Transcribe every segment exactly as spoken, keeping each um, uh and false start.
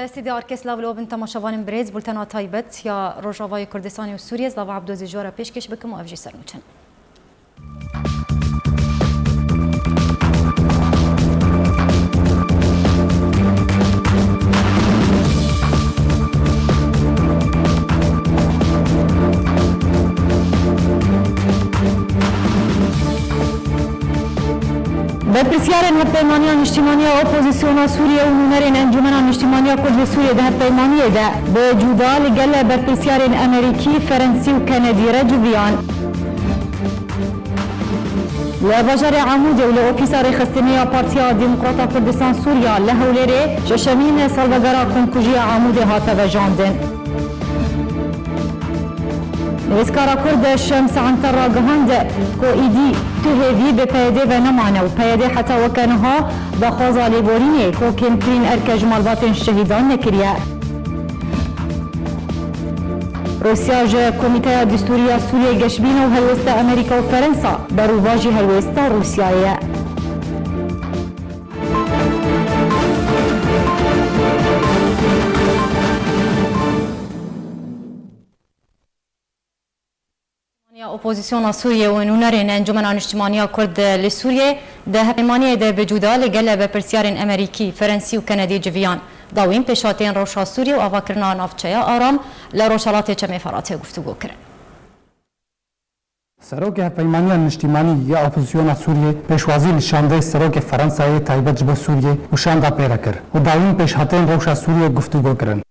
Sîdî Arkes, lav li wan bin temaşevanên birêz, bultena taybet ya Rojavayê Kurdistanê û Sûriyê, Zava Ebdo zî ji we re pêşkêş bikim û ev jî sernoçin. Berpirsyarên Hevpeymaniya Niştîmanî ya Opozîsyona Sûriyê û nûnerên Encûmena Niştîmanî ya Kurd li Sûriyê di hevpeymaniyê de bi cuda li gel berpirsyarên Amerîkî, Ferensî û Kenedî re civiyan. Li bajarê Amûdê û li ofîsa rêxistinê ya Partiya Demokrata Kurdistan Sûriya li Hewlêrê şeşemîn salvegera komkujiya Amûdê hate vejandin. Nivîskara Kurd Şems Anter ragihand ku êdî tu hêvî bi P Y D ve nemane û P Y D heta weke niha daxwaza lêborînê ku kêmtirîn erke ji malbatên şehîdan nekiriye. Rûsya ji Komîteya Distûrî ya Sûriyê geşbîn û helwesta Amerîka û Ferensa berovajî helwesta Rûsyayê ye. Niştîmaniya Opozîsyona Sûriyê û nûnerên Encûmena Niştîmaniya Kurd li Sûriyê di hevpeymaniyê de bi cuda li gel berpirsyarên Amerîkî, Ferensî û Kenedî civiyan. Dawîn pêşhateyên rewşa Sûriyê û avakirina navçeya aram li Rojhelatê Çemê Feratê guftûgo kirin. Serokê Hevpeymaniya Niştîmanî ya Opozîsyona Sûriyê pêşwazî li şandeyê Serokê Ferensayê taybet ji bo Sûriyê û şanda pê re kir û dawîn pêşhateyên rewşa Sûriyê guftûgo kirin.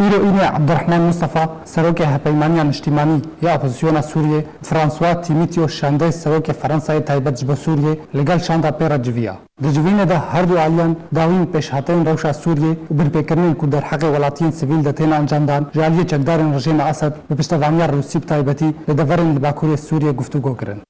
Îro înê Ebdurehman Mustafa, Serokê Hevpeymaniya Niştîmanî ya Opozîsyona Sûriyê, François Timîtyo, şandeyê Serokê Ferensayê taybet ji bo Sûriyê, li gel şanda pê re civiya. Di civînê de her du aliyan dawîn pêşhateyên rewşa Sûriyê û binpêkirinên ku derheqê welatiyên sivîl de tên encamdan ji aliyê çekdarên rejîma Esed, bi piştevaniya Rûsî bi taybetî, li deverên li Bakurê Sûriyê guftûgo kirin.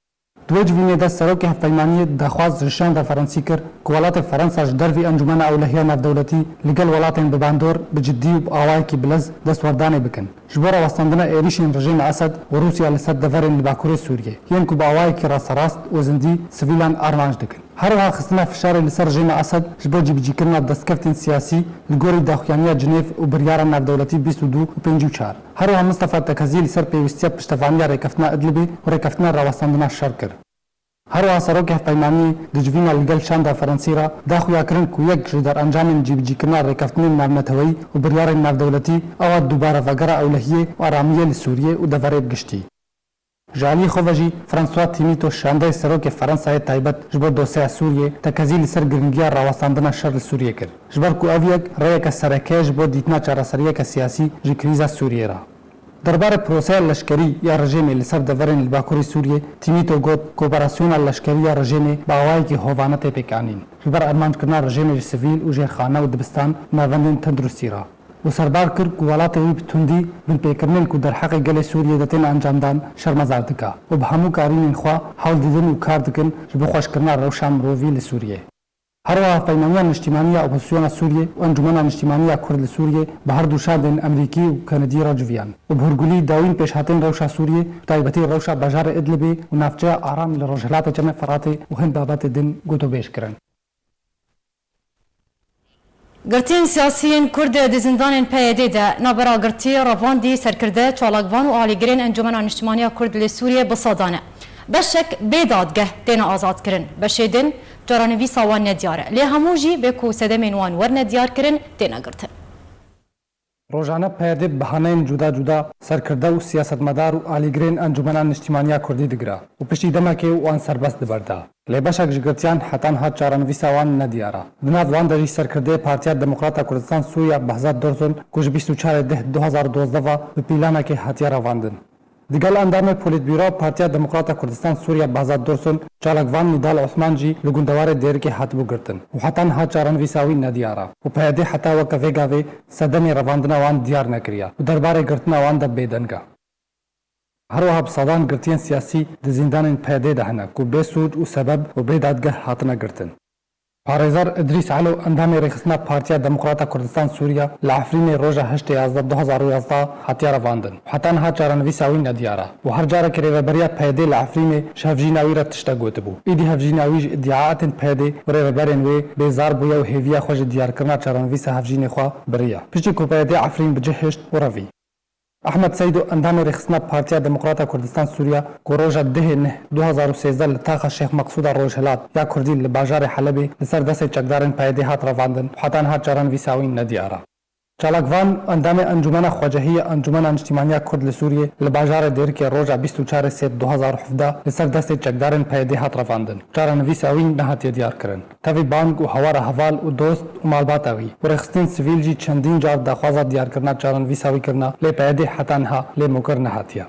Di wê civînê de Serokê Hevpeymaniyê daxwaz ji şanda Ferensî kir ku welatê Ferensa ji dervî Encûmena Ewlehiya Navdewletî li gel welatên bi bandor bi ciddî û bi awayekî biliz destwerdanê bikin, ji bo rawestandina êrîşên rejîma Esed û Rûsya li ser deverên li Bakurê Sûriyê, yên ku bi awayekî rasterast û zindî sivîlan armanc dikin. Her wiha xistina fişarê li ser rejîma Esed ji bo cîbicîkirina destkeftên siyasî li gorî daxuyaniya Cinêv û biryara navdewletî bîst û du û pêncî û çar. Her wiha Mistefa Tekezî li ser pêwîstiya piştevaniya rêkeftina Idlibê û rêkeftina rawestandina şer kir. Her wiha Serokê Hevpeymaniyê di civîna li gel şanda Ferensî re da xuyakirin ku yek ji derencamên cîbicîkirina rêkeftinên navneteweyî û biryarên navdewletî awa dubare vegera ewlehiyê û aramiyê li Sûriyê û deverê bi giştî. Ji aliyê xwe ve jî François Timîto şandeyê Serokê Ferensayê taybet ji bo dosyeya Sûriyê tekezî li ser giringiya rawestandina şer li Sûriyê kir, ji ber ku ev yek rêyeke sereke ye ji bo dîtina çareseriyeke siyasî ji krîza Sûriyê re. Derbarê proseya leşkerî ya rejîmê li ser deverên li Bakurê Sûriyê, Timîto got ku operasyona leşkerî ya rejîmê bi awayekî hovane tê pêkanîn, ji ber armanckirina rejîmê ji sivîl û jêrxane û dibistan, navendên tenduristî re. Û serbar kir ku welatê wî bi tundî binpêkirinên ku derheqê gelê Sûriyê de tên encamdan şermezar dike û bi hemû karînên xwe hewl didin û kar dikin ji bo xweşkirina rewşa mirovî li Sûriyê. Her wiha Hevpeymaniya Niştîmanî ya Opozîsyona Sûriyê û Encûmena Niştîmanî ya Kurd li Sûriyê bi her du şandên Amerîkî û Kenedî re civiyan û bi hûrgulî dawîn pêşhateyên rewşa Sûriyê, bi taybetî rewşa bajarê Idlibê û navçeya aram li Rojhilata Çemê Feratê û hin babetê din gotûbêj kirin. Girtiyên siyasî yên Kurd di zîndanên P Y D de navbera girtî, revandî, serkirde, çalakvan û alîgirên Encûmena Niştimanî ya Kurd li Sûriyê bi sedan e. Beşek bê dadgeh têne azadkirin, beşê din çarenivîsa wan nediyar e. Lê hemû jî bê ku sedemên wan werne diyarkirin, têne girtin. Rojane P Y D bi bahaneyên cuda cuda serkirde û siyasetmedar û alîgirên Encûmena Niştimanî ya Kurdî digire û piştî demekê wan serbest diberda. Lê beşek ji girtiyan heta niha çarenivîsa wan nediyar e. Di nav wan de jî serkirdeyê Partiya Demokrata Kurdistan Sûriya Behzat Dursun, ku ji bîst û çarê deh du hazar û dozdeh ve bi planekê hatiye revandin. Digel endamê Polîtbûroya Partiya Demokrata Kurdistan Sûriya Behzat Dursun, çalakvan Nîdal Osman jî li gundewarê Dêrikê hatibû girtin û heta niha çarenivîsa wî nediyar e û P Y D heta weke vê gavê sedemê revandina wan diyar nekiriye û derbarê girtina wan de bêdeng e. Her wiha bi sedan girtiyên siyasî di zîndanên P Y D de hene ku bê sûc û sebeb û bê dadgeh hatine girtin. Parêzer Idrîs Elo, endamê rêxistina Partiya Demokrata Kurdistan Sûriya, li Efrînê roja heştê yazdeh du hazar û yazdeh hatiye revandin û heta niha çarenivîsa wî nediyar e û her carekî rêveberiya P Y D'ê li Efrînê ji hevjîna wî re tiştek gotibû. Îdî hevjîna wî ji îdiaatên P Y D'ê û rêveberên wê bêzar bûye û hêviya xwe ji diyarkirina çarenivîsa hevjînê xwe biriye. Piştî ku P Y D'ê Efrîn bi cih hişt û revî. Ehmed Seydo, endamê rêxistina Partiya Demokrata Kurdistan Sûriya, ku roja dehê neh du hazar û sêzdeh li taxa Şêx Meqsûda Rojhilat ya Kurdî li bajarê Helebê li ser destê çekdarên P Y D'ê hat revandin û heta niha çarenivîsa wî nediyar e. Çalakvan, endamê Encûmena Xwecehî ya Encûmena Niştîmaniya Kurd li Sûriyê, li bajarê Dêrikê roja bîst û çarê Sêd du hazar û hevdeh li ser destê çekdarên P Y D'ê hat revandin. Çarenivîsa wî nehatiye diyarkirin. Tevî bang û hawara heval û dost û malbata wî û rêxistinên sivîl jî çendîn car daxwaza diyarkirina çarenivîsa wî kirine, lê P Y D'ê heta niha lê mokir nehatiye.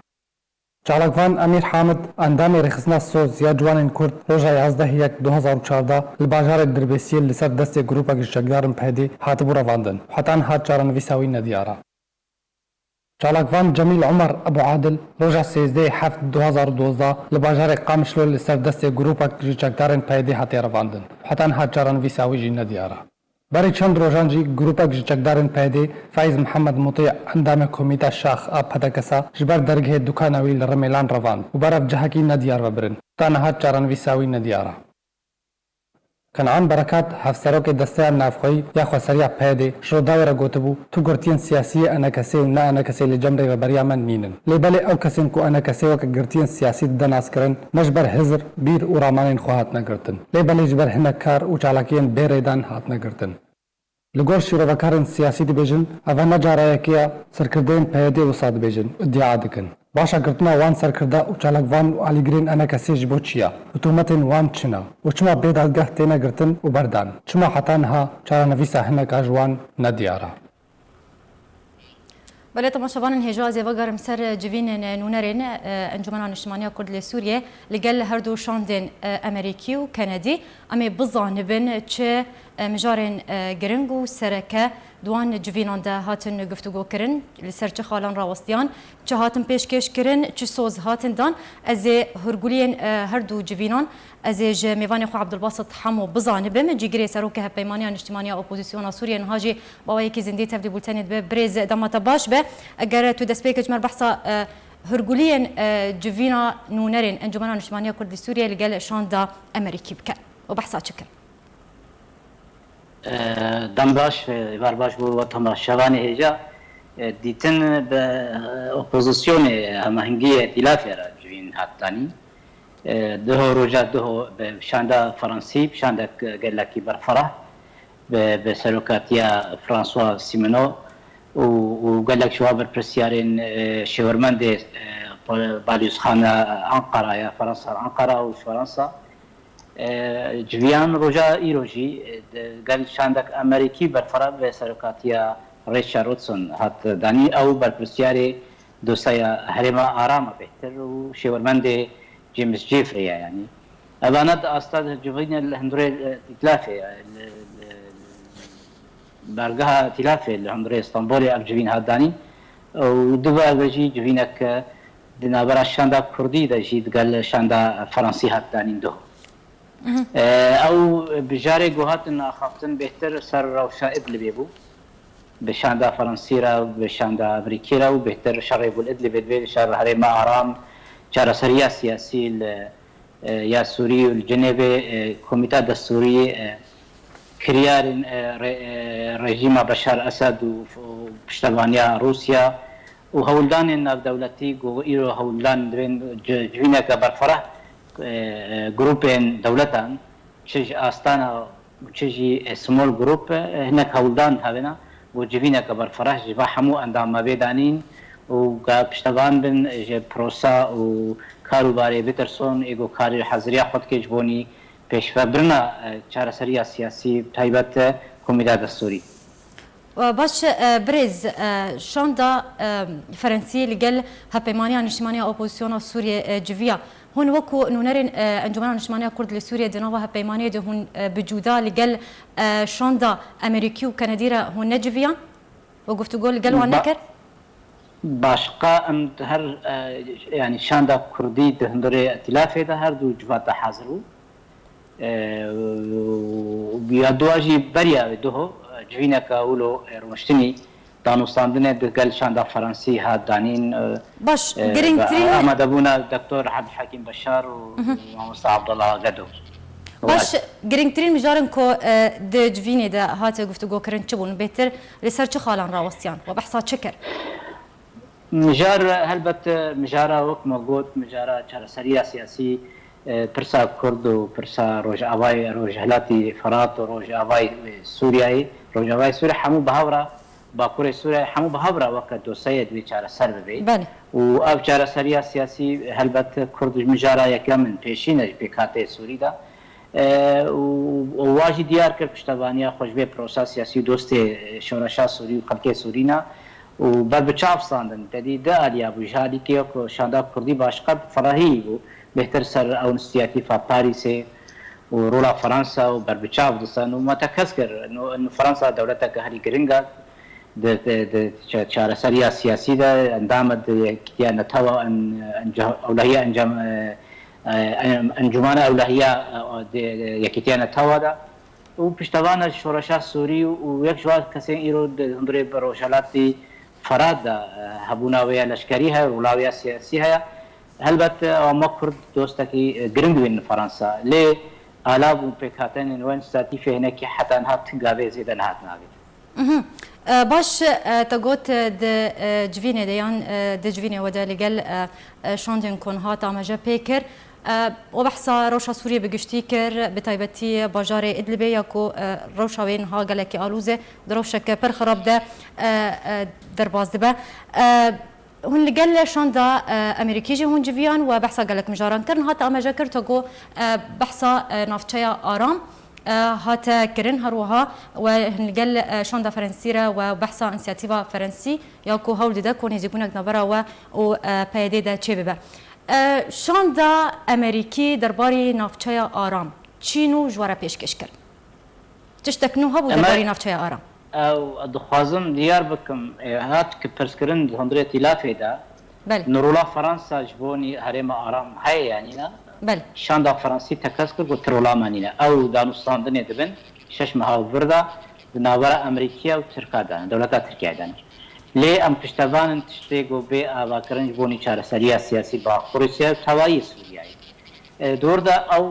Çalakvan Emîr Hamid, endamê rêxistina Soz ya Ciwanên Kurd, roja yazdeh yek du hazar û çardeh li bajarê Dirbêsiyê li ser destê grûpek ji çekdarên P Y D'ê hatibû revandin û heta niha çarenivîsa wî nediyar e. Çalakvan Cemîl Omer Ebu Adil, roja sêzdeh heft du hazar û dozdeh li bajarê Qamişlo li ser destê grûpek ji çekdarên P Y D'ê hatiye revandin û heta niha çarenivîsa wî jî nediyar e. Berî çend rojan jî grûpek ji çekdarên P Y D'ê Feyz Mihemed Mutî, endamê Komîta Şax a P D K'ê ji ber dergehê dukana wî li Rimêlan revand û berev cihekî nediyar ve birin. Ta niha çarenivîsa wî nediyar e. Kenan Berekat, hevserokê Desteya Navxweyî ya Xweseriya P Y D'ê, ji Rûdawê re gotibû, Tu girtiyên siyasî yê ENKS'ê û ne ENKS'ê li cem rêveberiya me nînin. Lê belê ew kesên ku ENKS'ê weke girtiyên siyasî dide naskirin, ne ji ber hizir, bîr û ramanên xwe hatine girtin. Lê belê ji ber hinek kar û çalakiyên bê rêdan hatine girtin. Li gor şîrovekarên siyasî dibêjin, eve ne cara yekê ye serkirdeyên P Y D'ê wisa dibêjin û îdia dikin. Baş e girtina wan serkirde û çalakvan û alîgirên ENKS'ê ji bo çi ye û tometên wan çi ne û çima bê dadgeh têne girtin û berdan? Çima heta niha çarenivîsa hineka ji wan nediyar e? Belê temaşevanên hêja, ez ê vegerim ser civînên nûnerên, e, Encûmena Niştimaniya Kurd li Sûriyê li gel her du şandên, e, Emerîkî û Kenedî. Em ê bizanibin çi, e, mijarên, e, giring û sereke di wan civînan de hatin guftûgo kirin, li ser çi xalan rawestiyan, çi hatin pêşkêş kirin, çi soz hatin dan. Ez ê hûrguliyên, e, her du civînan, ez ê ji mêvanê xwe Abdulbasit Hemo bizanibim. Cîgirê Serokê Hevpeymaniya Niştimaniya Opozisyona Sûriyê niha jî bi awayekî zindî tevlî bultenê dibe. Birêz, dema te baş be. Eger tu destpêkê ji me re behsa, e, hûrguliyên, e, civîna nûnerên Encûmena Niştimaniya Kurd li Sûriyê li gel şanda Emerîkî bike û behsa çi kir? E, dem baş, e, êvar baş bo we temaşevanê hêja. E, dîtin bi, e, opozisyonê, hemahengiyê îtîlafê re civîn hat danîn. E, duho roja duho bi şanda Fransî, bi şandek gelekî berfireh, bi, bi serokatiya François Simenon û, û gelek ji wan berpirsyarên, e, şêwirmendê, e, Balîzxana Anqara ya Fransa, Anqara û ji Fransa. E, civînan roja îro jî, e, di gel şandek Amerîkî berfireh bi serokatiya Richard Watson hat danîn. Ew berpirsyarê dosyaya Herêma Aram e bêhtir û şêwirmendê James Jeffrey ye, yanî. Evana di asta civînê li hundirê, e, îtîlafê ye, li, li, Bergeha Tîlafê li hundirê Stenbolê ev civîn hat danîn û di ber ve jî civînek di navbera şanda Kurdî de jî digel şanda Fransî hat danîn doh. Mhm. E, ew bijarê ku hatin axaftin bêhtir ser rewşa Idlibê bû. Bi şanda Fransî re, bi şanda Amerîkî re û bêhtir şerê ku li Idlibê dibê, şer herêma aram, çareseriya siyasî li e, ya Sûrî û li Cinêvê, e, Komîta Destûrî, e, kiryarên, e, re-, e, rejîma Beşar Esed û, û piştevaniya Rûsya û hewldanên navdewletî ku îro hewldan dibên ci-, civîneke berfireh, e, e, grûpên dewletan, çi ji Astana û çi jî, e, small group, e, hinek hewldan hebêna ku civîneke berfireh ji va hemû endama bê danîn û ga piştevan bin ji prosa û karûbarê bitirson, ê ku karê haziriya xwe dike ji bonî pêşvebirina, e, çareseriya siyasî, bi taybet, e, Komîta Destûrî. Baş, e, birêz, e, şanda, e, Ferensî li gel Hevpeymaniya Niştimaniya Opozisyona Sûriyê, e, civiya. Hûn wekû nûnerên, e, Encûmena Niştimaniya Kurd li Sûriyê di nava hevpeymaniyê de hûn, e, bi cuda li gel, e, şanda Amerîkî û Kenedî re hûn neciviyan? We guftûgo li gel wan Ba-, nekir? Başqa em her, e, yanî şanda Kurdî di hundirê îtîlafê de her du civata hazir bû. E, û Ya dua jî beriya wê duho, e, civîneke wilo, e, rûniştinî danûstandinê di gel şanda Fransî hat danîn, e, Baş, e, girîngtirîn amadebûna Doktor Abdulhekîm Beşar û Mamosta Abdullah Gedo. Baş, girîngtirîn mijarin ku, e, di civînê de hate guftûgokirin çi bûn? Bêhtir li ser çi xalan rawestiyan? We behsa çi kir? Mijar, helbet, mijara wek me got, mijara çareseriya siyasî, e, pirsa Kurd û pirsa Rojavayê, Rojhilatî Firat û Rojavayê Sûriyeyê, Rojavayê Sûriye hemû bi hev re, Bakurê Sûriye hemû bi hev re weke dosyeyê divê çareser bibe. Belê. Û ev çareseriya siyasî helbet Kurd mijara yekem in pêşî ne ji pêkhateyê Sûrî de. E, û, û wa jî diyar kir piştevaniya xwe ji vê prosa siyasî û dostê, e, şoreşa Sûrî û xelkê Sûrî ne û berbiçav standin. Tedî di aliya bû, ji alîkê ku şanda Kurdî başqe ferahî bû, bêhtir ser ew înisiyatîfa Parîsê û rola Fransa û berbiçav disan û me tekez kir. Ino, ino Fransa dewleteke herî giring e di, di, di ça-, çareseriya siyasî de, endam e di Yekîtiya Netewa, en-, enca-, ewlehiya encam, e, e, en-, Encûmana Ewlehiya, e, di Yekîtiya Netewa de. Û piştevana şoreşa Sûrî û yek ji wan kesên îro di hundirê bi Rojhelatî Firat de, e, hebûna wê ya leşkerî heye, rola wê ya siyasî heye. Helbet, e, me Kurd dostekî, e, giring dibînin Fransa. Lê alav û pêkhatinên wê înisiyatîfê hinekî heta niha ti gavê zêde nehatine avêtin. Mhm. E, baş, e, te got, e, di, e, civînê de yan, e, di civînê we de li gel, e, e, şandên ku niha te amaje pê kir. E, we behsa rewşa Sûriyê bi giştî kir, bi taybetî bajarê Idlibê ya ku, e, rewşa wê niha gelekî alûz e, di rewşeke pir xirab de, e, e, derbas dibe. E, Hûn li gel şanda, e, Amerîkî jî hûn civiyan we behsa gelek mijaran kir. Niha te amaje kir, te got, e, behsa, e, navçeya Aram, e, hate kirin. Her wiha we hin li gel, e, şanda Ferensî re we behsa înisiyatîfa Ferensî ya ku hewl dide ku nêzîkbûnek navbera we û, e, P Y D de çêbibe. E, şanda Amerîkî derbarî navçeya Aram çi nû ji we re pêşkêş kir? Tiştek nû hebû Em derbarî navçeya Aram? Ew dixwazim diyar bikim, e, hat ki pirskirin di hundirê tîlafê de, Belê. Nirola Fransa ji bo nî herêma Aram heye ya nîne? Belê. Şanda Fransî tekez kir ku ti rola me nîne. Ew danûstandinê dibin, şeş meha û vir de di navbera Amerîkiya û Tirka de ne, dewleta Tirkiyeyê de ne. Lê em piştevan in tiştê ku bê avakirin ji bo nî çareseriya siyasî Bakurê Sûriye û tevayî Sûriyeyê. E, dor de ew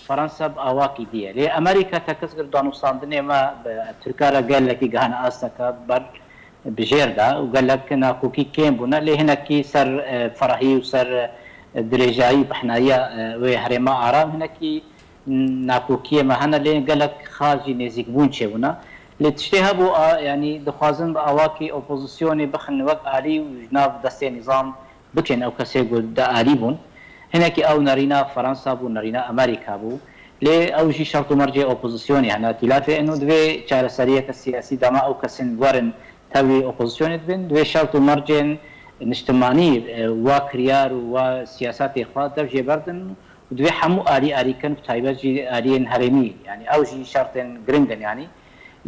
Fransa bi awakî dî ye. Lê Amerîka tekez kir danûstandinê me bi Tirka re gelekî gihane asteke ber bi jêr de û gelek nakokî kêm bûne. Lê hinekî ser, e, ferahî û ser, e, dirêjayî û behnayiya, e, wê herêma Aram hinekî nakokiyê me hene. Lê gelek xaz jî nêzîkbûn çêbûne. Lê tiştê hebû, a, yanî dixwazin bi awakî opozisyonê bixin wek alî û ji nav destê nîzam bikên ew kesê ku di alî bûn. Hinekî ew nerîna Fransa bû, nerîna Amerîka bû. Lê ew jî şert û mercê opozisyonê hene. Tîlafê eno divê çareseriyeke siyasî dema ew kesên werin tevlî opozisyonê dibin, divê şert û mercên niştimanî, e, wa kiryar û wa siyasetê xwe dev jê berdin û divê hemû alî alî kin, bi taybet jî aliyên herêmî. Yanî ew jî şertên giring in yanî.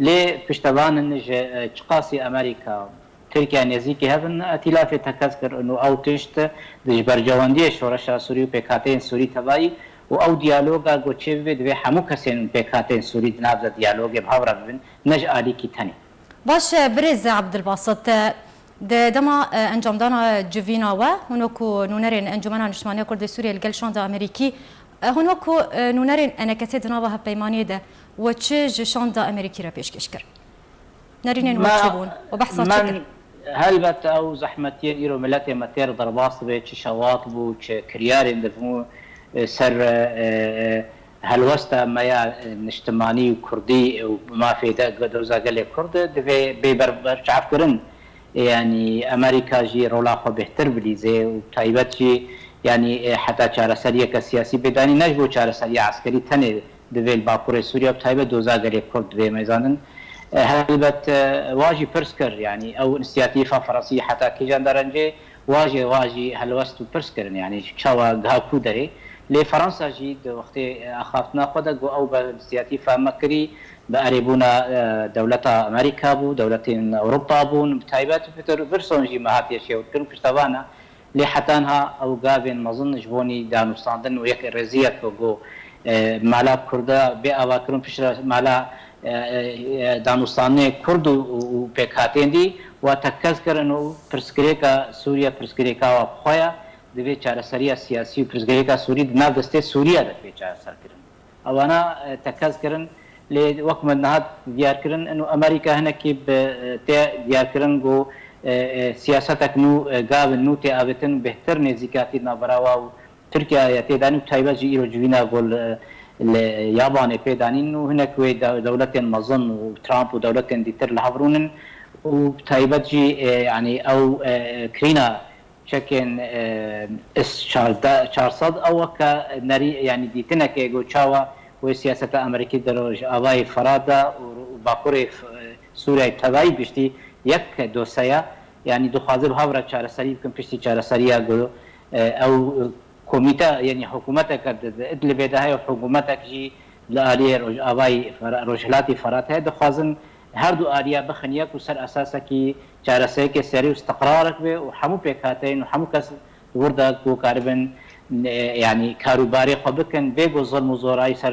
Lê piştevan in ji, e, çiqasî Amerîka, Tirkiye nêzîkî hev in, îtîlafê tekez kir û ew tişt di ji bercewendiyê şoreşa Sûrî û pêkhateyên Sûrî tevayî û ew diyaloga ku çêbibe divê hemû kesên û pêkhateyên Sûrî di nav de diyalogê bi hev re bibin, ne ji alîkî tenê. Baş e, birêz Abdulbasit, e, di dema, e, encamdana civîna we, hûn wekû nûnerên Encûmena Niştimaniya Kurd ê Sûriyê li gel şanda Amerîkî, e, hûn wekû, e, nûnerên E N K S'ê di nava hevpeymaniyê de, we çi ji şanda Amerîkî re pêşkêş kir? Nerînên we çi bûn? We behsa çi kir? Helbet ew zehmetiyên îro miletê me têr derbas dibe, çi şewat bû, çi kiryarên dibû, e, ser, e, e, helwesta me ya, e, niştimanî û kurdî û mafê de, doza gelê kurd divê bê ber-, berçavkirin. Yanî Amerîka jî rola xwe bêhtir bilîze û taybet jî, yanî, e, heta çareseriyeke siyasî bê danî, ne ji bo çareseriya eskerî tenê divê li Bakurê Sûriye, bi taybet doza gelê Kurd divê mêzandin. E, helbet, e, wa jî pirs kir, yanî ew înisiyatîfa Fransî heta kîjan derence, wa jî, wa jî helwest û pirs kirin, yanî çawa giha ku derê. Lê Fransa jî di wextê, e, axaftina xwe de got ew bi înisiyatîfa me kirî, bi erêbûna, e, dewleta Amerîka bû, dewletên Ewropa bûn, bi taybet Peter Wilson jî me hatiye şêwirkirin, piştevana. Lê heta niha ew gavên mezin ji bo nî danûstandin û yek rêziyek ku, e, mala Kurda bê avakirin piştre mala, e, e, e, danûstanê Kurd û, û, û pêkhatên dî wa tekez kirin û pirsgirêka Sûriye pirsgirêka wa bi xwe ye, divê çareseriya siyasî û pirsgirêka Sûrî di nav destê Sûriye de divê çareser kirin. Ewana, e, tekez kirin, lê wek min niha diyar kirin, ino Amerîka hinekî bi, e, tê diyar kirin ku, e, e, siyasetek nû, e, gavin nû tê avêtin, bêhtir nêzîkatî navbera wa û Tirkiye ya tê danîn û taybet jî îro civîna ku li, li Yabanê pê danîn û hinek wê de-, dewletên mezin û Trump û dewletên dîtir li hev rûnin û bi taybet jî, e, yanî ew, e, kirîna çekên, e, S çardeh, çar sed ew weke nerî, yanî dîtineke ku çawa wê siyaseta Amerîkî di Rojavayê Ferat de û Bakurê F-, Sûriyeyê tevayî giştî yek doseya, yanî dixwaze bi hev re çareserî bikin, piştî çareseriya ku, e, ew komîte, yanî hikûmeteke di, di Idlibê de heye û hikûmetek jî li aliyê Rojavayê Fera-, Rojhilatê Ferat heye, dixwazin her du aliya bixin yek û ser esasekî çareseriyeke serî û istiqrarek be û hemû pêkhateyên û hemû kes wir de ku karibin, e, yanî karûbarê xwe bikin, bê ku zilm û zorayî ser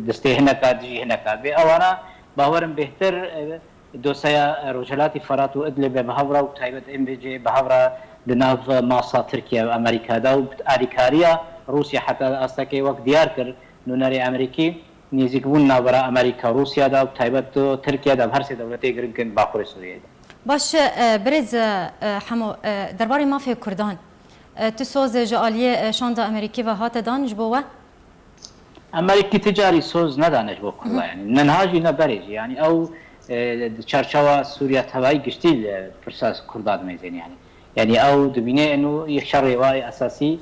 distê hineka dijî hineka bê. Ewana bawerim bêhtir, e, doseya Rojhilatî Ferat û Idlibê bi hev re û bi taybet ên bêjê bi hev re di nav masa Tirkiye û Amerîka de û bi alîkariya Rûsya heta astekê wek diyar kir nûnerê Amerîkî, nêzîkbûn navbera Amerîka, Rûsya de û bi taybet Tirkiye de bi her sê dewletê girîng in Bakurê Sûriyeyê de. Baş e, birêz, e, Hemo, e, derbarê mafê Kurdan, e, tu soz ji aliyê, e, şanda Amerîkî ve hate dan ji bo we? Amerîkî ti carî soz nedane ji bo Kurda, yanî ne niha jî ne berê jî. Yanî ew, e, di çarçewa Sûriya tevayî giştî li pirsa Kurda dimêzên yanî. Yanî ew dibîne eno yê şerê wa yê esasî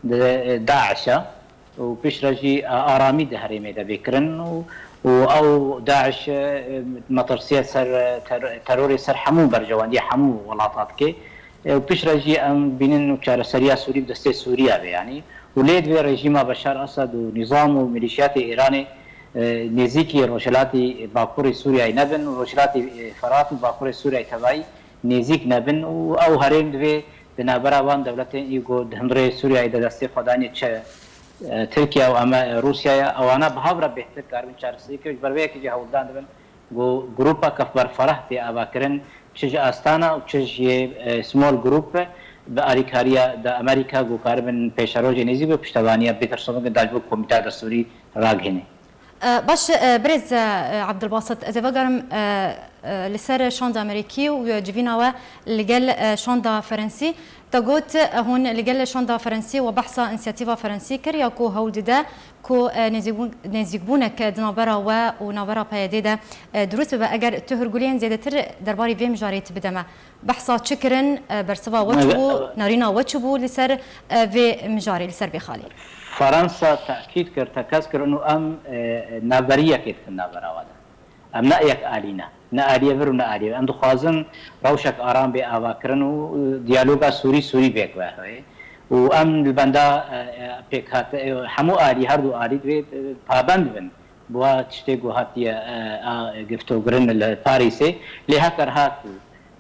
di, e, DAIŞ e û piştre jî, e, aramî di herêmê de bê kirin û, û ew DAIŞ, e, metirsiye ser, e, ter-, terorê ser hemû berjewendiya hemû welata dike. E, û piştre jî em bînin çareseriya Sûrî bi destê Sûriya be yanî. Û lê divê rejîma Beşar Esed û nîzam û milîşiyatê Îranê, e, nêzîkî rojhilatî Bakurê Sûriyeyê nebin û rojhilatê, e, Ferat û Bakurê Sûriyeyê tevayî nêzîk nebin û ew herêm divê di navbera van dewletên î ku di hundirê Sûriyeyê de destê xwe danî çi, e, Tirkiye û Ame-, Rûsya ye, ewana bi hev re bêhtir karibin çareserî kirin. Ji ber vê yekê jî hewldan dibin ku grûpa Kefberferah tê avakirin, çi ji Astana û çi jî, e, Small Group bi alîkariya de Amerîka ku karibin pêşerojê nêzîk bi piştevaniya Peter Sovingê da ji bo Komîteya Destûrî ragihîne. E, baş, e, birêz, e, Abdulbasit, ez ê vegerim, e, e, li ser şanda Amerîkî û civîna we li gel, e, şanda Ferensî. Te got, e, hûn li gel şanda Ferensî we behsa însiyatîfa Ferensî kir ya ku hewl dide ku, e, nêzîkbûn-, nêzîkbûnek di navbera we û navbera P Y D de, e, dirust bibe. Eger tu hûrguliyên zêdetir derbarê vê mijarê tu bide me. Behsa çi kirin, e, bersiva we çi bû, nerîna we çi bû li ser, e, vê mijarê, li ser vê xalê? Fransa tekîd kir, tekez kir û em, e, navberiyekê dikin navbera we de. Em ne yek alî ne. Ne aliyê vir û ne aliyê vir. Em dixwazin rewşek aram bê avakirin û, e, diyaloga Sûrî Sûrî bê guherî. Û em li benda, e, e, pêkhate-, e, hemû alî, her du alî divê, e, pabend bin. Bi wa tiştê ku hatiye, e, a, giftokirin li Parîsê. Lê heker hat û,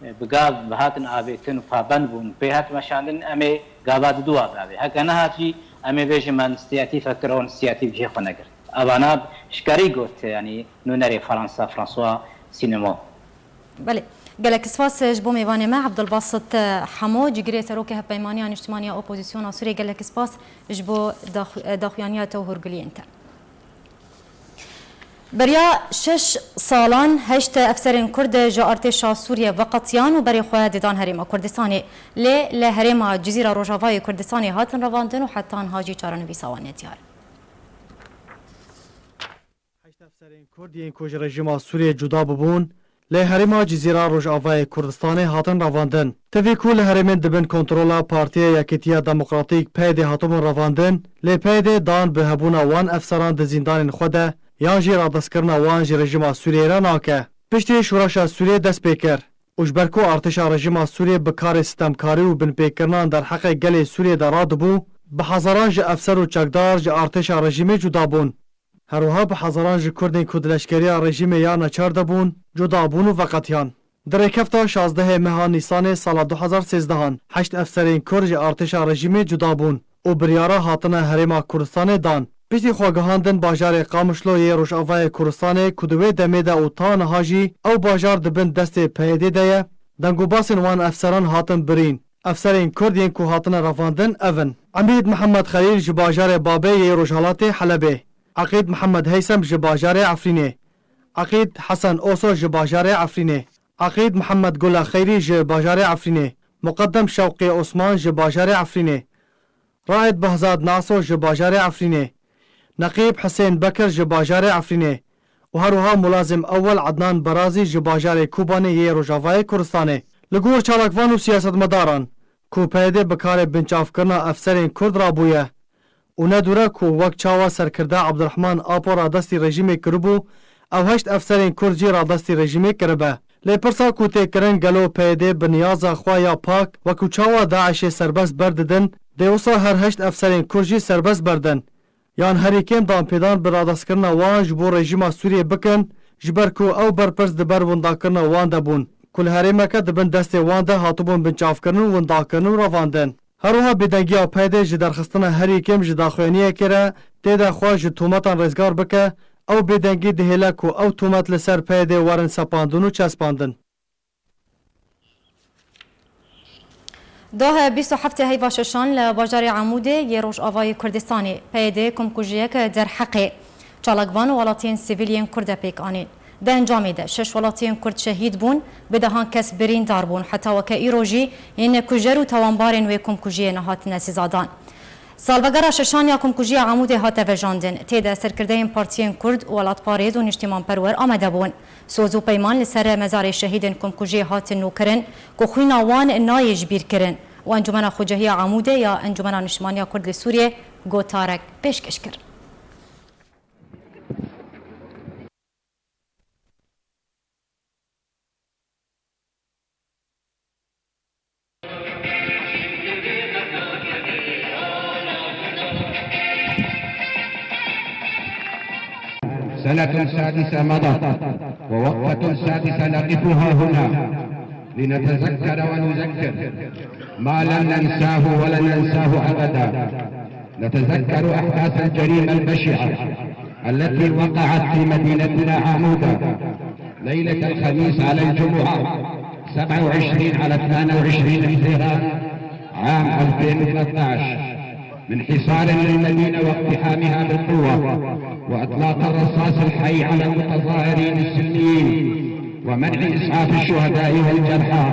e, bi gav bi hatin avêtin û pabend bûn, pê hat meşandin, em ê gava diduwa bavê. Heke nehat jî, em ê bêjin me însiyatîf kir, ew însiyatîf cihê xwe negirt. Evana şikarî got, yanî nûnerê Fransa, François Sinemon. Belê. Gelek spas ji bo mêvanê me, Abdulbasit Hemo, cîgirê Serokê Hevpeymaniya Niştimaniya Opozisyona Sûriyê. Gelek spas ji bo daxu-, daxuyaniya te û hûrguliyên te. Beriya şeş salan heşt efserên Kurd ji artêşa Sûriyê veqetiyan û berê xwe didan Herêma Kurdistanê. Lê li herêma Cizîra Rojavayê Kurdistanê hatin revandin û heta niha jî çarenivîsa wan nediyar. Heşt efserên Kurd yên ku ji rejîma Sûriyê cuda bibûn, li herêma Cizîra Rojavayê Kurdistanê hatin revandin. Tevî ku li herêmên di bin kontrola Partiya Yekîtiya Demokratîk, P Y D, hatibûn revandin, lê P Y D dan bi hebûna wan efseran di zîndanên xwe de yan jî radestkirina wan ji rejîma Sûriyeyê re nake. Piştî şoreşa Sûriyê dest pê kir û ji ber ku artêşa rejîma Sûriyê bi karê sitemkarî û binpêkirinan derheqê gelê Sûriyê de radibû, bi hezaran ji efser û çekdar ji artêşa rejîmê cuda bûn. Her wiha bi hezaran ji Kurdên ku di leşkeriya rejîmê ya neçar de bûn, cuda bûn û veqetiyan. Di rêkefta şazdehê meha Nîsanê sala du hezar sêzdehan, heşt efserên Kurd ji artêşa rejîmê cuda bûn û biryara hatina Herêma Kurdistanê dan. Piştî xwe gihandin bajarê Qamişlo yê Rojavayê Kurdistanê ku di wê demê de û ta niha jî ew bajar di bin destê P Y D'ê de ye, dengûbasên wan efseran hatin birîn. Efserên Kurd yên ku hatine revandin ev in: Emîd Mihemed Xelîl ji bajarê Babê yê rojhilatê Helebê, Eqîd Mihemed Heysem ji bajarê Efrînê, Eqîd Hesen Oso ji bajarê Efrînê, Eqîd Mihemed Gula Xeyrî ji bajarê Efrînê, Muqeddem Şewqî Osman ji bajarê Efrînê, Raed Behzad Naso ji bajarê Efrînê, Neqîb Hisên Bekir ji bajarê Efrînê û her wiha Mulazim Ewel Ednan Berazî ji bajarê Kobanê yê Rojavayê Kurdistanê. Li gor çalakvan û siyasetmedaran ku P Y D bi karê binçavkirina efserên Kurd rabûye û ne dûr e ku wek çawa serkirde Abdurrahman Apo radestî rejîmê kiribû, ew heşt efserên Kurd jî radestî rejîmê kiribe. Lê pirsa ku tê kirin, gelo P Y D bi niyaza xwe ya pak, wekî çawa DAIŞê serbest berdidin, dê wisa her heşt efserên Kurd jî serbest berdin? Yan herî kêm danpêdan bi radestkirina wan ji bo rejîma Sûriyê bikin, ji ber ku ew berpirs di ber windakirina wan de bûn, ku li herêmeke di bin destê wan de hatibûn binçavkirin û windakirin û revandin. Her wiha bêdengiya P Y D ji derxistina herî kêm ji daxuyaniyekê re tê de xwe ji tometan rêzgar bike, ew bêdengî dihêle ku ew tomet li ser P Y D werin sepandin û çespandin. Doh bîst û heftê heyva şeşan li bajarê Amûdê yê Rojavayê Kurdistanê P Y D komkujiyeke derheqê çalakvan û welatiyên sivîl yên Kurd e pêk anîn. Di encamê de şeş welatiyên Kurd şehîd bûn, bi dehan kes birîndar bûn, heta weke îro jî yên kujer û tawanbarên wê komkujiyê nehatine sizadan. Salvegera şeşan ya komkujiya Amûdê hate vejandin. Tê de serkirdeyên partiyên Kurd, welatparêz û niştîmanperwer amade bûn. Soz û peyman li ser mezarê şehîdên komkujiyê hatin nûkirin ku xwîna wan nayê ji bîr kirin û Encûmena Xwecehiya Amûdê ya Encûmena Niştimaniya Kurd li Sûriyê gotarek pêşkêş kir. سنة سادسة مضت، ووقفة سادسة نقفها هنا لنتذكر ونذكر ما لن ننساه ولن ننساه أبدا. نتذكر أحداث الجريمة البشعة التي وقعت في مدينتنا عمودا ليلة الخميس على الجمعة سبعة وعشرين على اثنان وعشرين حزيران عام ألفين وثلاثة عشر، من حصار للمدينة واقتحامها بالقوة وإطلاق الرصاص الحي على المتظاهرين السلميين، ومنع إسعاف الشهداء والجرحى،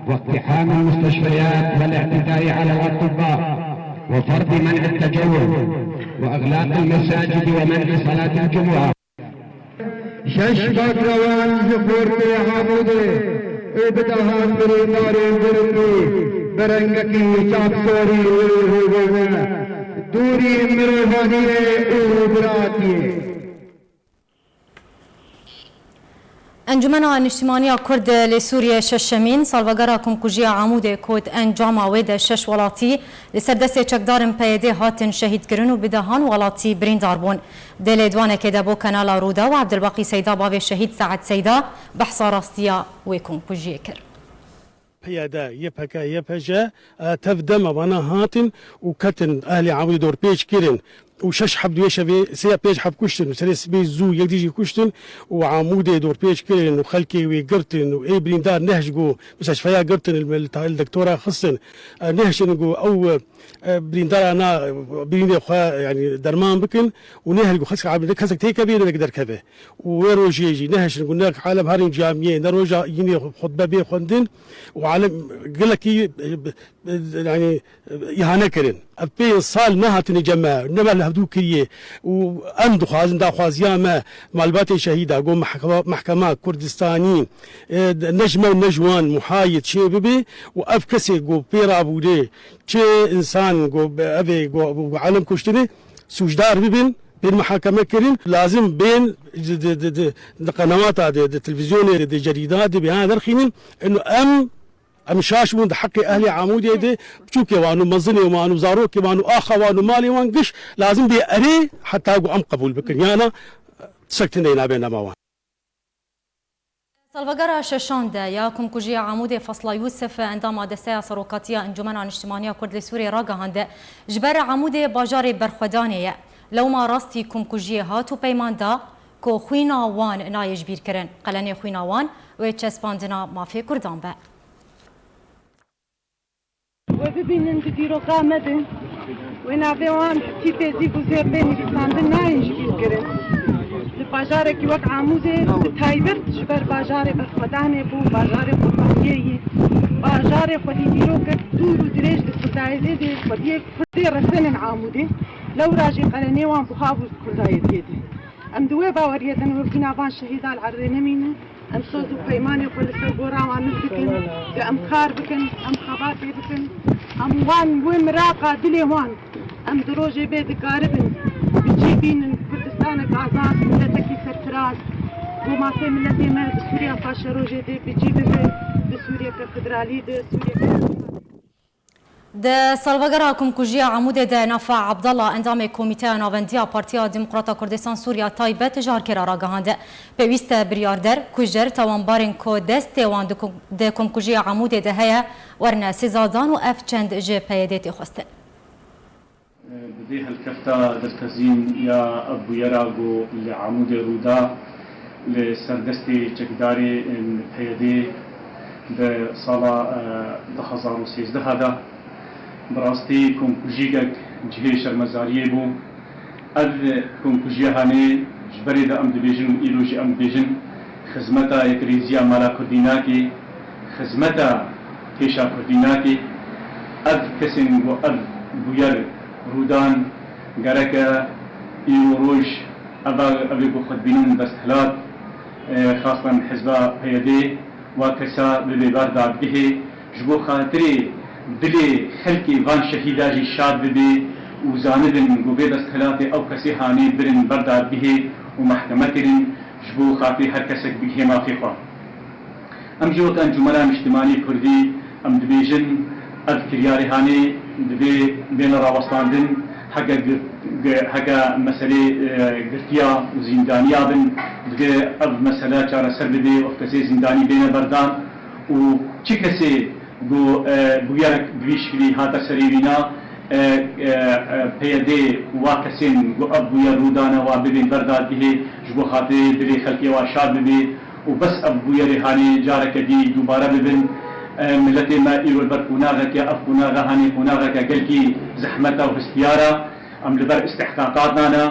واقتحام المستشفيات والاعتداء على الأطباء، وفرض منع التجول، وإغلاق المساجد ومنع صلاة الجمعة. Şeş baklawan ji xortê Amûdê û bi dehan birîndarên girtî bi rengekî çavsorî wê hêvane dûrî mirovaniyê û biratiyê. Encûmena Niştimaniya Kurd li Sûriyê şeşemîn salvegera komkujiya Amûdê kot, encama wê de şeş welatî li ser destê çekdarên P Y D hatin şehîdkirin û bi dehan welatî birîndar bûn. Di lêdwanekê de bo Kanala Rûdaw Ebdulbaqî Seyda, bavê şehîd Se'ed Seyda, behsa rastiya wê komkujiyê kir. P Y D, Y P G, Y P J, e, tev dema vana hatin û ketin ehlê Amûdê dorpêç kirin û şeş heb di wê şevê sê ya pênc heb kuştin û serê sibê zû yek dî jî kuştin û Amûdê dorpêç kirin û xelkê wê girtin û ê birîndar neh ji go musteshfeya girtin, li, li, li doktora xistin, e, neh jin go ew, e, birîndara na, e, birîndê xwe, yanî derman bikin û neh ji go xelk, kesek têkeve, ne derkeve. Û wê rojê jî neh jin go ne alem herin camiyê, ne roja yînê xutbe bê xwendin û alem gelekî, e, e, yanî, e, îhane kirin. Ev pê sal nehatine cem me, ne me li hevdû kiriye û em dixwazin daxwaziya me, malbatê şehîda, go mehkema, mehkema Kurdistanî, e, ne ji me û ne ji wan muhayid çê bibe û ev kesê go pê rabûrê, çi însan go ev ê go, go alem kuştinê, sûcdar bibin, bên muhakeme kirin, lazim bên di, di, di, di, di qenewata, di, di televîzyonê, di, di cerîda, di bêhana derxînin, ino em, em şaş bûn di heqê ehlê Amûdê de, piçûkê wan û mezinê wan û zarokê wan û axa wan û malê wan giş lazim bê erê heta ku em qebûl bikin. Yana tiştek tundê nabê nema wan. Salvegera şeşan de ya komkujiya Amûdê Fasla Yûsif, endama Desteya Serokatiya Encûmena Niştimaniya Kurd li Sûriyê ragihande, ji ber Amûdê bajarê berxwedanê ye. Lewma rastî komkujiyê hat û peyman da ku xwîna wan nayê jibîrkirin. Qelenê xwîna wan wê çespandina mafê Kurdan be. We bibînin di dîroka me de. Wê navê wan tîpê zîv û zêr bê nivîsandin nayên jibîrkirin. Li bajarekî wek Amûdê, bi taybet ji ber bajarê berxwedanê bû, bajarê qurbaniyê yî, bajarê xwedî dîrokek dûr û dirêj di Kurdayê zêdê xwediyê Kurdê resenin Amûdê. Lewra jî qelenê wan buha bû Kurdayê zêdê. Em di wê baweriyê de ne wekî navan şehîdan erê nemîne. Em soz û peymanê xwe li ser gora wan nû dikin, ku em kar bikin, em xebatê bikin. Em wan wê miraqa dilê wan, em di rojê bê dikaribin, bi cî bînin Kurdistanek azad, miletekî serfiraz, ku mafê miletê me di Sûriya paşerojê de bi cî bibe, di Sûriyeke federalî de, Sûriyeke Di salvegera komkujiya Amûdê de Nafa Abdallah, endamê Komîteya Navendiya Partiya Demokrata Kurdistan Sûriya Taybet ji Arkêra ragihand. Pêwîst e biryarder, kujer, tawanbarên ku destê wan di kom-, di komkujiya Amûdê de heye, werine sizadan û ev çend ji P Y D'ê tê xwestin. Bi vê helkefta destezîn ya ev bûyera ku li Amûdê rû da, li ser destê çekdarê, em, P Y D'ê di sala, e, du hezar û sêzdeh de, bi rastî komkujîkek cihê şermezariyê bû. Ev komkujiya hanê ji berê de em dibêjin û îro jî em dibêjin, xizmeta yekrêziya mala Kurdî nake, xizmeta kêşa Kurdî nake. Ev kesên ku ev bûyer rûdan, gereke îro roj ev, ev ê ku xwe dibînin desthilat, e, xastan hizba P Y D, wa kesa bibe berdadgehê, ji bo xatirê dilê xelkê van şehîda jî şad bibe û zanibin ku vê desthilatê ew kesê hanê birin berdadgehê û mehkeme kirin, ji bo xatirê her kesek bigihê mafê xwe. Em jî wek Encûmena Niştimanî Kurdî em dibêjin, ev kiryarê hanê divê bêne rawestandin, heke gir-, gi-, heke meselê, e, girtiya û zîndaniya bin, divê ev mesele çareser bibe û ev kesê zîndanî bêne berdan û çi kesê ku, e, bûyerek bi vî şiklî hate serê wîna, e, e, e, P Y D wa kesên ku ev bûyer rû dane wa bibên berdadgehê ji bo xatirê dilê xelkê wa şad bibe û bes ev bûyerê hanê careke dî dubare bibin. E, miletê me îro li ber qonaxeke, ev qonaxe hanê qonaxeke gelkî zehmet e û hestiyar e. Em li ber îstihqaqat nane.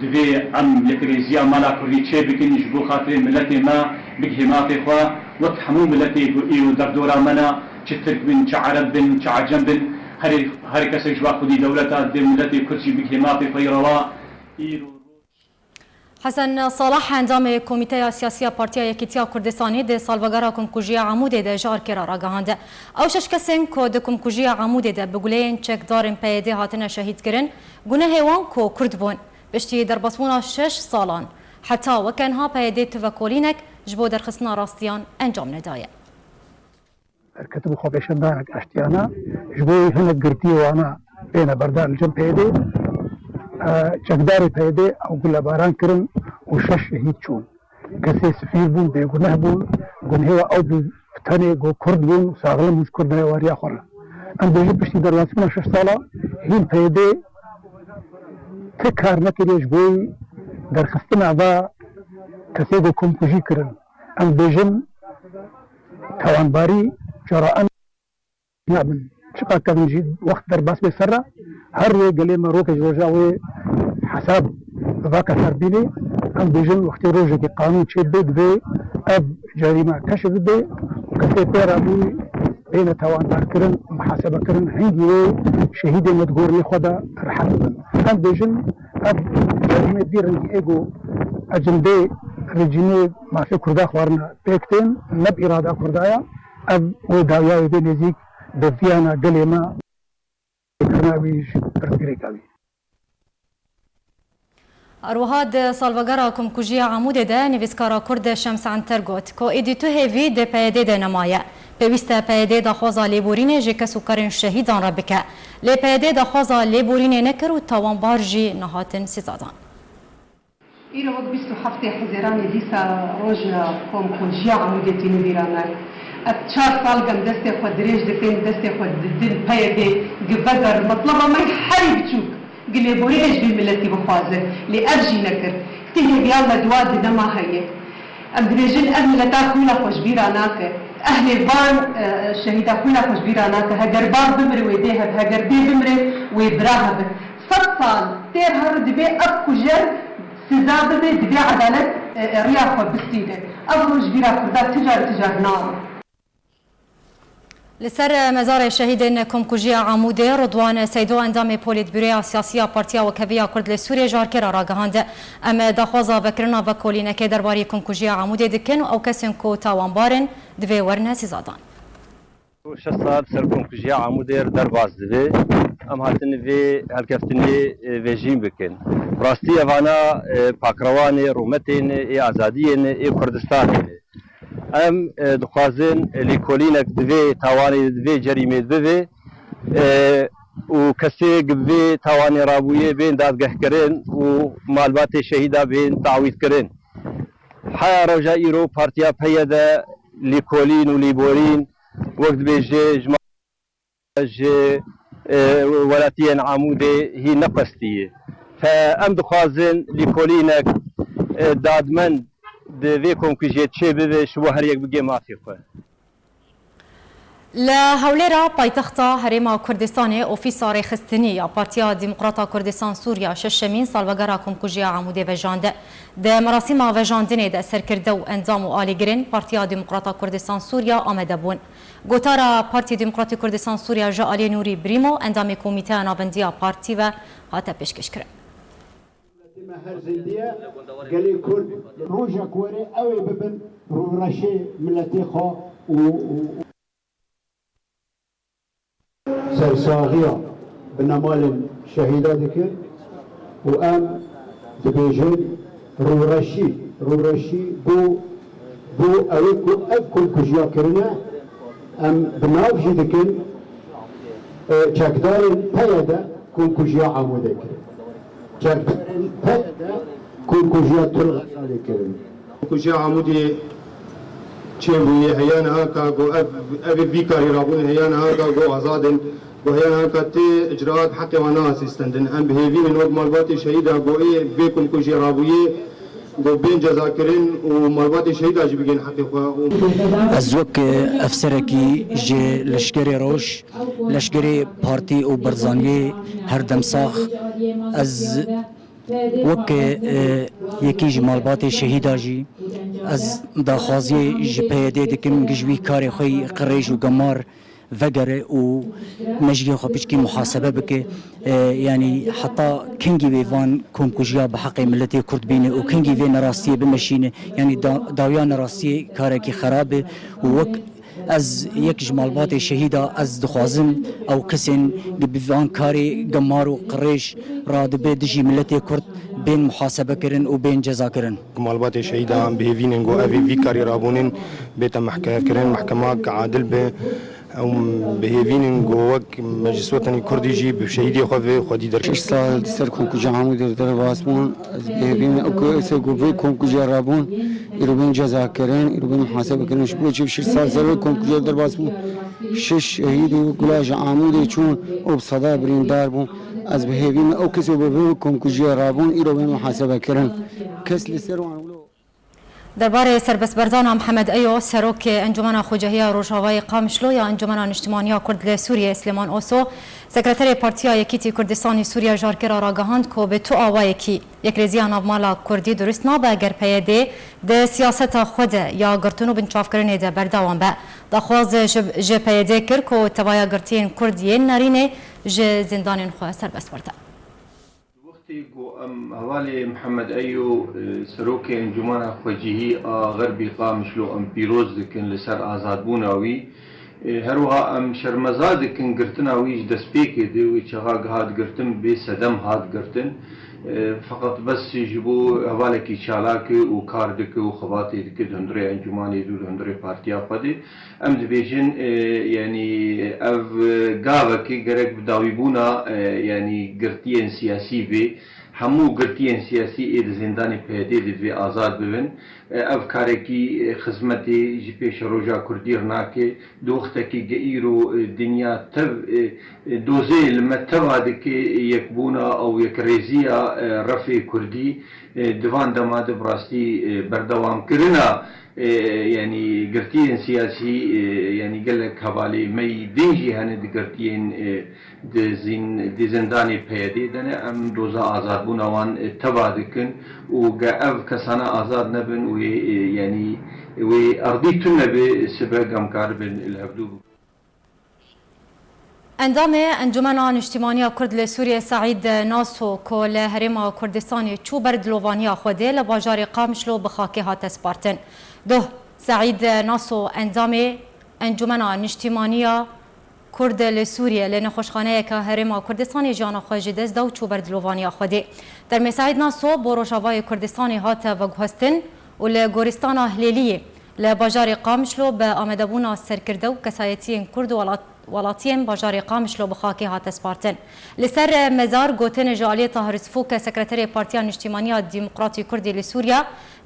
Divê em yekrêziya mala Kurdî çêbikin ji bo xatirê miletê me bigihê mafê xwe, wek hemû miletê ku îro derdora me ne, çi Tirk bin, çi Ereb bin, çi Ecem bin, herê, her kesek ji we xwedî dewleta dê miletê Kurd jî bigihê mafê xwe yê rewa. Îro Hesen Salah, endamê Komîteya Siyasî ya Partiya Yekîtiya Kurdistanê, di salvegera komkujiya Amûdê de ji Arkêra ragihand. Ew şeş kesên ku di komkujiya Amûdê de bi guleyên çekdarên P Y D hatine şehîdkirin, gunehê wan ku Kurd bûn. Piştî derbasbûna şeş salan, heta weke niha P Y D tuvekolînek ji bo derxistina rastiyan encam nedaye. Derketibû xwepêşandanek eştiyana, ji bo hinek girtiyê wana bêne berdan li cem P Y D, e, çekdarê P Y D ew gulebaran kirin û şeş şehîd çûn. Kesê sifîr bûn, bêguneh bûn, gunhê we ew bû, bi tenê ku Kurd bûn û saxlem bûn ji Kurd hêwariya xwe re. Em bêjin piştî derbasbûna şeş sala hîn P Y D ti kar nekiriye ji bo derxistina va kesê ku komkujî kirin. Em bêjin tawanbarî cara em nabin. Çiqas kevin jî wext derbas bê ser re, her rê gelê me roke ji roja wê hesab bi va kesar bînê. Em bêjin wextê rojekê qanûn çêbibe, divê ev cerîme keşif bibe û kesê pê re bû bêne tawanbarkirin, muhasebekirin, hingî wê şehîdê me di gormê xwe de rehet bibin. Em bêjin, ev cerîmê vî rengî ê ku ecindê rejîmê mafê Kurda xwarine pêk tên, ne bi îrada Kurda ye, ev wê dawiyayê bê nêzîk bi viyana gelê me kirina wî ji pirsgirêka wî. Her wiha di salvegera komkujiya Amûdê de nivîskara Kurd Şems Anter got ku êdî tu hêvî di P Y D de nemaye. Pêwîst e P Y D daxwaza lêborînê ji kes û karên şehîdan re bike. Lê P Y D daxwaza lêborînê nekir û tawanbar jî nehatin sizadan. Îro wek bîst û heftê Hezêranê dîsa roja komkujiya Amûdê tîne bîra me. Ev çar sal em destê xwe dirêj dikin, destê xwe didin P Y D, gi veder metleba me herî biçûk. Lêborînê ji vê miletî bixwaze, lê ev jî nekir. Tê hêviya me di wa di dema heye. Em dibêjin, ev mileta xwîna xwe ji bîra nake. Ehlê van, e, şehîda xwîna xwe ji bîra nake. Heger bav bimire wê dê hebe, heger dê bimire wê bira hebe. Sed sal têr here divê ev kujer siza bibe, divê edalet, e, e, riya xwe bistîne. Ev roj ji bîra Kurda ti car, ti car nabe. Li ser mezarê şehîdên Komkujiya Amûdê, Ridwan Seydo, endamê Polîtbûroya Siyasî ya Partiya Wekheviya Kurd li Sûriyê, ji karkêra ragihand. Em daxwaza vekirina vekolînekê derbarî Komkujiya Amûdê dikin û ew kesên ku tawanbar in, divê werine sizadan. Şeş sal ser Komkujiya Amûdê re derbas dibe. Em hatin vê helkeftinê, e, vejîn bikin. Rastî evana, e, pakrewanê, rûmetên ê azadiyê ne, ê Kurdistanê ne. Em, e, dixwazin, e, lêkolînek di vê tawanê, di vê cerîmê bibe, e, û kesê gi vê tawanê rabûyê bên dadgehkirin û malbatê şehîda bên tawîzkirin. Heya roja îro Partiya P Y D lêkolîn û lêborîn, wek dibêje, ji ji, e, welatiyên Amûdê hî neqwestiye. Fe em dixwazin lêkolînek, e, dadmend di vê komkujiyê çêbibe, ji bo her yek bigê mafê xwe. Li Hewlêra paytexta Herêma Kurdistanê ofîsa rêxistinî ya Partiya Demokrata Kurdistan Sûriya şeşemîn salvegera Komkujiya Amûdê vejand. Di merasîma vejandinê de serkirde û endam û alîgirên Partiya Demokrata Kurdistan Sûriya amade bûn. Gotara Partî Demokratî Kurdistan Sûriya ji aliyê Nûrî Brîmo, endamê Komîteya Navendiya Partî ve hate pêşkêşkirin. Dewletê me her zindî ye, gelê Kurd. Roja ku were ew ê bibin rûreşê miletê xwe û, û, û. Sersaxiya binemalên şehîda dikin û em dibêjin rûreşî, rûreşî bo, bo ew ê ku ev komkujiya kirine, em bi nav jî dikin, e, çekdarên P Y D komkujiya Amûdê kirin. Çekdarên P Y D komkujiya Til Xezalê kirin. Komkujiya Amûdê çêbûye, heya niha ka ku ev, ev ê vî karî rabûn, heya niha ka ku azad in, ku heya niha ka tê icraat heqê wan nahasî stendin. Em bi hêvî ne wek malbatê şehîda ku ê vê komkujiyê rabûye, ku bên cezakirin û malbatê şehîda jî bigihên heqê xwe û Ez wek efserekî ji Leşkerê Roj, Leşkerê Partî û Barzaniyê her dem sax, ez wek, e, yekî ji malbatê şehîda jî, ez daxwaziyê ji P Y D dikim, ji wî karê xwe yî qirêj û gemar vegere û mejiyê xwe piçkî muhasebe bike. E, yanî heta kengî wê van komkujiya bi heqê miletê Kurd bîne û kengî vê nerastiyê bimeşîne, yanî da-, dawiya nerastiyê karekî xerab e û wek ez yek ji malbatê şehîda ez dixwazim ew kesên bi van karê gemar û qirêj radibe dijî miletê Kurd bên muhasebekirin û bên cezakirin. Malbatê şehîda em bi hêvî nin ku ev ê vî karî rabûnin bête mehkemekirin, mehkemak adil be. Em bi hêvî nin ku wek Meclis Wetenî Kurdî jî bi şehîdê xwe vê xwedî derkeve. Şeş sal ser komkujiya Amûdê derbas bûn. Ez bi hêvî me ew kesê ku vê komkujiya rabûn, îro bên cezakirin, îro bên muhasebekirin. Ji bo çi şeş sal ser vê komkujiya derbas bûn? Şeş şehîdê wek ku ji Amûdê çûn û bi seda birîndar bûn. Ez bi hêvî me ew kesê ku vê komkujiya rabûn, îro bên muhasebekirin. Kes li ser wan wilo. Derbarê serbestberdana Mihemed Eyo, Serokê Encûmena Xwecehiya Rojavayê Qamişlo ya Encûmena Niştimaniya Kurd li Sûriyê, Silêman Oso, Sekreterê Partiya Yekîtî Kurdistanî Sûriya ji karkêra ragihand ku bi tu awayekî yekrêziya navmala Kurdî durust nabe eger P Y D di siyaseta xwe de ya girtin û binçavkirinê de berdewam be. Daxwaz ji, ji P Y D kir ku tevaya girtiyên Kurd yên nerînê ji zîndanên xwe serbest berde. Di wextê ku em hevalê Mihemed Eyo, e, Serokê Encûmena Xwecihî a Xerbî Qamişlo em pîroz dikin li ser azadbûna wî, e, her wiha em şermeza dikin girtina wî ji destpêkê de, wê çaxa hat girtin bê sedem hat girtin. E, feqet bes ji bo hevalekî çalak e û kar dike û xebatê dike di hundirê encûmanê de û di hundirê partiya xwe de. Em dibêjin, e, yanî ev, e, gavekê gerek bi dawîbûna, e, yanî girtiyên siyasî bê. Hemû girtiyên siyasî ê di zîndanê P Y D de divê azad bibin. Ev karekî, e, xizmetê ji pêşeroja Kurdî re nake. Di wextekî ge îro, e, dinya tev, e, e, dozê li me teva dike yekbûna ew yekrêziya, e, refê Kurdî, e, di van dema de bi rastî, e, berdewamkirina, e, yanî girtiyên siyasî, e, yanî gelek hevalê me yî din jî hene di girtiyên, e, di zîn-, di zindanê P Y D'ê de ne, em doza azadbûna wan, e, teva dikin û ge ev kesana azad nebin, wê, e, yanî wê erdî tune be, sibe em karibin li hevdû bikin. Endamê Encûmena Niştîmaniya Kurd li Sûriyê Seîd Naso ku li Herêma Kurdistanê çû ber dilovaniya Xwedê li bajarê Qamişlo bi xakê hate spartin. Doh, Seîd Naso endamê Encûmena Niştîmaniya Kurd li Sûriyê li nexweşxaneyeke Herêma Kurdistanê jiyana xwe ji dest da û çû ber dilovaniya Xwedê. Termê Seîd Naso bo Rojavayê Kurdistanê hate veguhestin û li gorîstana Hilêliyê li bajarê Qamişlo bi amadebûna serkirde û kesayetiyên Kurd û welat-, welatiyên bajarê Qamişlo bi xakê hate spartin. Li ser mezar gotin ji aliyê Tahir Sifûk, Sekreterê Partiya Niştîmaniya Demokratî Kurdî li Sûriye,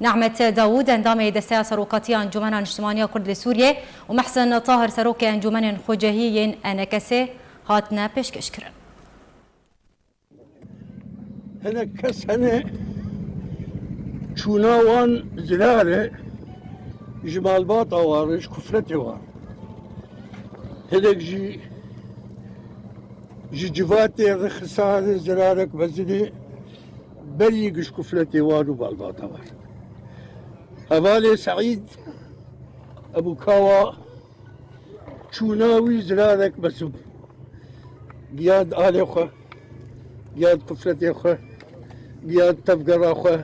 Nehmet Dawûd, endamê Desteya Serokatiya Encûmena Niştîmaniya Kurd li Sûriyê û Mehsen Tahir, Serokê Encûmenên Xwecehî yên E N K S'ê hatine pêşkêşkirin. Hinek kes hene çûna wan zirare ji malbata wan re, ji kufletê wan. Hinek jî ji civatê re xisane zirarek mezinê berî giş kufletê wan û malbata wan. Hevalê Seîd Ebû Kawa çûna wî zirarek mezin bû. Giyand alê xwe, giyand kufletê xwe, giyand tevgera xwe,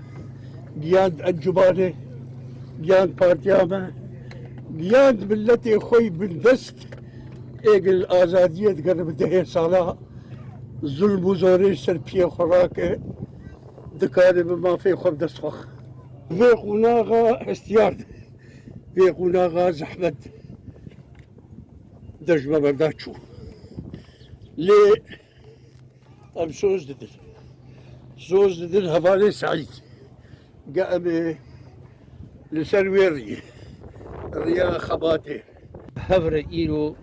giyand encûmanê, giyand partiya me, giyand miletê xwe yî bindest ê gil azadiyê digere bi dehê sala zulm û zorê ji ser piyê xwe rake, dikare bi mafê xwe bi dest xwe. Vê qonaxa hestiyar de, vê qonaxa zehmet de ji me berda çû. Lê em soz didin. Soz didin hevalê Seîd. Ge em ê li ser wê riyê, riya xebatê. Hevre îro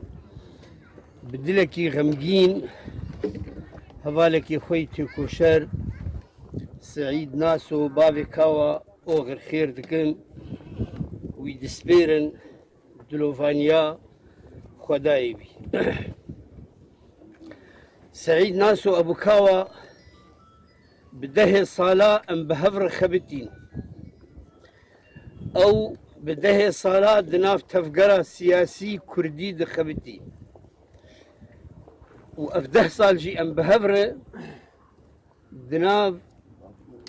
bi dilekî xemgîn hevalekî xwe yî têkoşer Seîd Naso bavê Kawa oxir xêr dikin, wî dispêrin dilovaniya Xwedayê wî. Seîd Naso Ebû Kawa bi dehê sala em bi hev re xebitîn. Ew bi dehê sala di nav tevgera siyasî kurdî dixebitî. Û ev deh sal jî em bi hev re di nav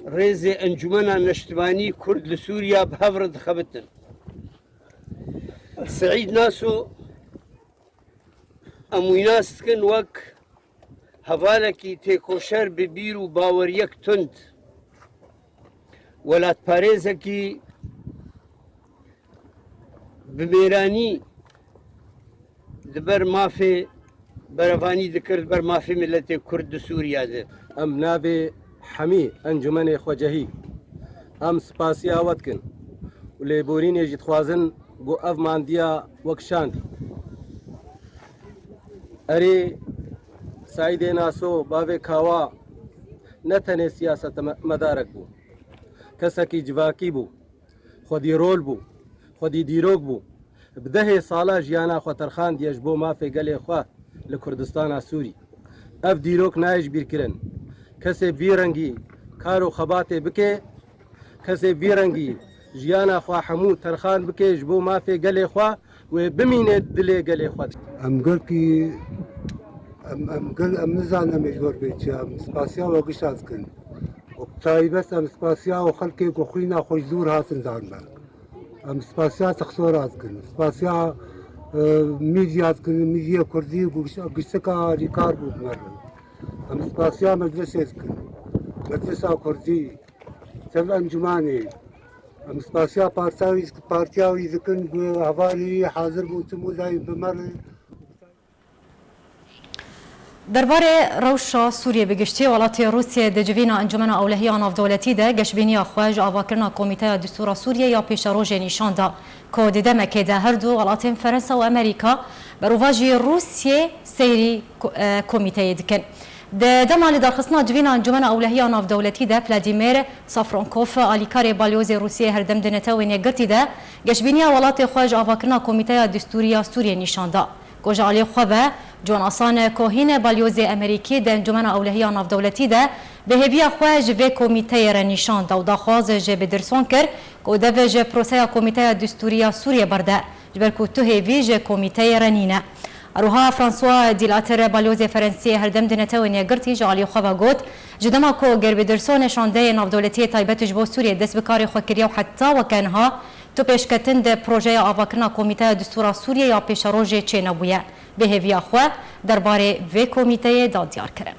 rêzê Encûmena Neştimanî Kurd li Sûriya bi hev re dixebitin. Seîd Naso, em wî nas dikin wek hevalekî têkoşer bi bîr û baweriyek tund, welatparêzekî bi mêranî di ber mafê berevanî dikir, di ber mafê miletê Kurd di Sûriya de. Em navê hemî Encûmenê Xwecehî em spasiya we dikin û lêborînê jî dixwazin ku ev mandiya wek şandî. Erê, Seîdê Naso, bavê Kawa ne tenê siyasetmedarek bû, kesekî civakî bû. Xwedî rol bû, xwedî dîrok bû. Bi dehê sala jiyana xwe terxandiye ji bo mafê gelê xwe li Kurdistana Sûrî. Ev dîrok nayê ji bîr kirin. Kesê bi vî rengî kar û xebatê bike, kesê bi vî rengî jiyana xwe hemû terxan bike ji bo mafê gelê xwe, wê bimîne dilê gelê xwe. Em gelkî, em, em gel, em nizanin em ê ji we re bê çi, em spasiya we gişa dikin. Û bi taybet em spasiya û xelkê ku xwîna xwe ji dûr hatin dan me. Em spasiya Texsora dikin. Spasiya, e, mîdya dikin, mîdyê kurdî ku giş-, giştika alîkar bû bi me re. Em spasiya medresê dikin. Medresa kurdî, tev encûmanê. Em spasiya partiya wî, partiya wî dikin ku hevalî hazir bûn çi mûdayî bi me re. Derbarê rewşa Sûriyê bi giştî, welatê Rûsiyê di civîna Encûmena Ewlehiya Navdewletî de geşbîniya xwe ji avakirina Komîteya Distûra Sûriyê ya pêşerojê nîşan da, ku di demekê de her du welatên Ferensa û Amerîka berovajî Rûsiyê seyrî ko-, e, komîteyê dikin. Di dema lidarxistina civîna Encûmena Ewlehiya Navdewletî de Vladimir Safronkov, alîkarê balyozê Rûsiyê herdem di Netewên Yekgirtî de geşbîniya welatê xwe ji avakirina Komîteya Distûrî ya Sûriyê nîşan da. Ku ji alî xwe ve, Jonasan Kohîn, balyozê Amerîkî di Encûmena Ewlehiya Navdewletî de bêhêviya xwe ji vê komîteyê re nîşan da û daxwaz ji Bêderson kir ku dev ji proseya Komîteya Distûrî ya Sûriyê berde, ji ber ku tu hêvî ji komîteyê re nîne. Her wiha François Dilatter, balyozê Ferensiyê herdem di Netewên Yekgirtî, ji alî xwe ve got, ji dema ku Gerbî Dilson şandeyê navdewletiyê taybet ji bo Sûriyê dest bi karê xwe kiriye û heta weke niha tu pêşketin di projeya avakirina Komîteya Distûra Sûriyê ya pêşerojê çênebûye. Bêhêviya xwe derbarê vê komîteyê da diyar kirin.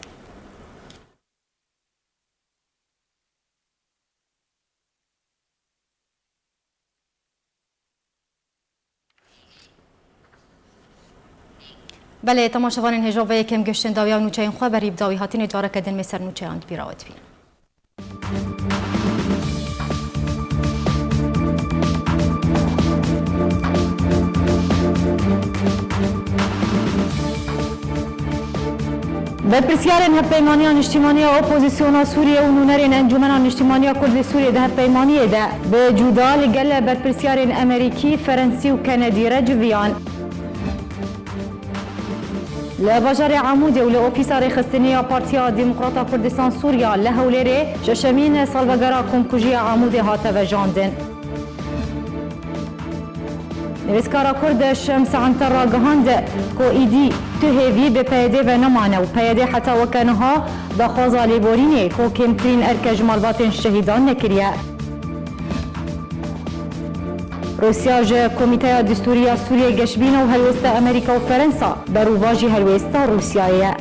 Belê, temaşevanên hêja vê yekem giştin dawiya nûçeyên xwe, berî bi dawî hatinê careke din mê ser nûçeyan di bîra we dibînin. Berpirsyarên Hevpeymaniya Niştîmaniya Opozisyona Sûriyê û nûnerên Encûmena Niştîmaniya Kurd li Sûriyê di hevpeymaniyê de bi cuda li gel berpirsyarên Amerîkî, Ferensî û Kenedî re civiyan. Li bajarê Amûdê û li ofîsa rêxistinê ya Partiya Demokrata Kurdistan Sûriya li Hewlêrê şeşemîn salvegera komkujiya Amûdê hate vejandin. Nivîskara Kurd Şems Anter ragihand ku êdî tu hêvî bi P Y D ve nemane û P Y D heta weke niha daxwaza lêborînê ku kêmtirîn erke ji malbatên şehîdan nekiriye. Rûsya ji Komîteya Distûrî ya Sûriyê geşbîne û helwêsta Amerîka û Ferensa berûvajî helwêsta Rûsyayê ye.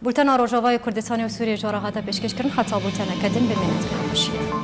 Bultena Rojavayê Kurdistanê û Sûriyê ji we re hate pêşkêşkirin. Heta bulteneke din bimînin, xêr û xweşiyê.